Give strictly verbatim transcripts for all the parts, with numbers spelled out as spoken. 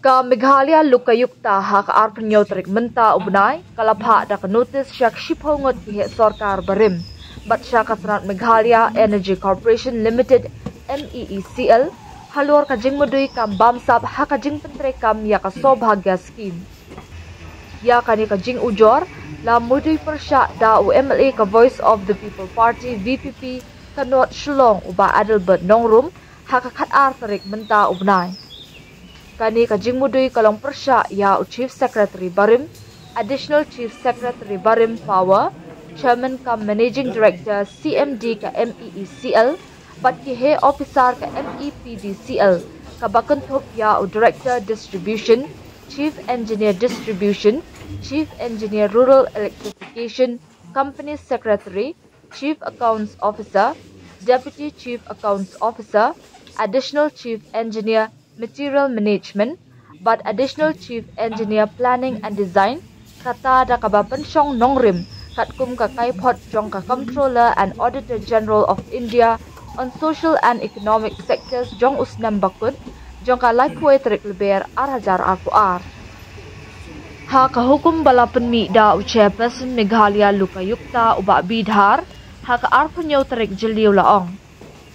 Ka Meghalaya Lokayukta ha ka arphew tarik mynta u bnai ka la phah da ka notis sha ka shiphew ngut ki heh sorkar barim bad sha ka tnat Meghalaya Energy Corporation Limited, M E E C L, halor ka jingmudui kam bamsap ha ka jingpyntreikam ïa ka Saubhagya Scheme. Ïa kane ka jingujor la mudui pyrshah da u M L A ka Voice of the People Party, V P P, ka North Shillong, u Bah Adelbert Nongrum, ha ka khatar tarik mynta u bnai. Kane ka jingmudui ka long pyrshah ïa u Chief Secretary barim, Additional Chief Secretary barim Power, Chairman cum Managing Director, C M D ka M E E C L, bad ki heh officer ka M E P D C L, kaba kynthup ïa u Director Distribution, Chief Engineer Distribution, Chief Engineer Rural Electrification, Company Secretary, Chief Accounts Officer, Deputy Chief Accounts Officer, Additional Chief Engineer Material Management, bad Additional Chief Engineer Planning and Design, kata da kaba pynshong nongrim katkum ka kaiphod jong ka Comptroller and Auditor General of India on social and economic sectors jong u snem bakut jong ka laiphew tarik Lber ar hajar arphew ar. Ha ka hukum ba la pynmih da u Chairperson Meghalaya Lokayukta u Bah B Dhar, ha ka arphew tarik Jylliew la ong,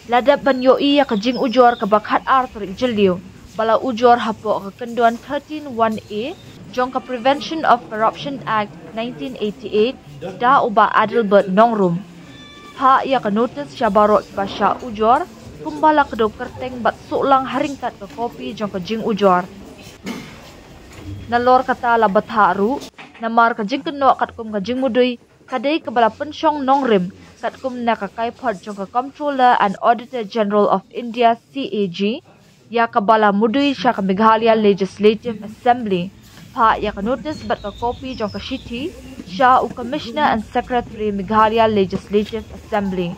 la dep ban ïohi ïa ka jingujor kaba khatar tarik Jylliew ba la ujor hapoh ka kyndon thirteen one A jong ka Prevention of Corruption Act nineteen eighty-eight da u Bah Adelbert Nongrum. Phah ïa ka notis sha baroh kiba shah ujor kumba la kdew kyrteng bad suh lang ha ryngkat ka kopi jong ka jingujor. Nalor kata la bthah ruh namar ka jingkynnoh katkum ka jingmudui ka dei kaba la pynshong nongrim katkum na ka kaiphod jong ka Comptroller and Auditor General of India, C A G, ïa kaba la mudui sha ka Meghalaya Legislative Assembly. Phah ïa ka notis bad ka kopi jong ka shithi sha u Commissioner and Secretary Meghalaya Legislative Assembly.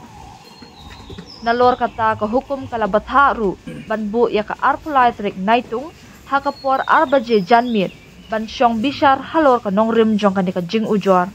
Nalor kata ka hukum ka la bthah ruh ban buh ïa ka arphew lai tarik Naitung ha ka por ar baje janmiet ban shong bishar halor ka nongrim jong kane ka jingujor.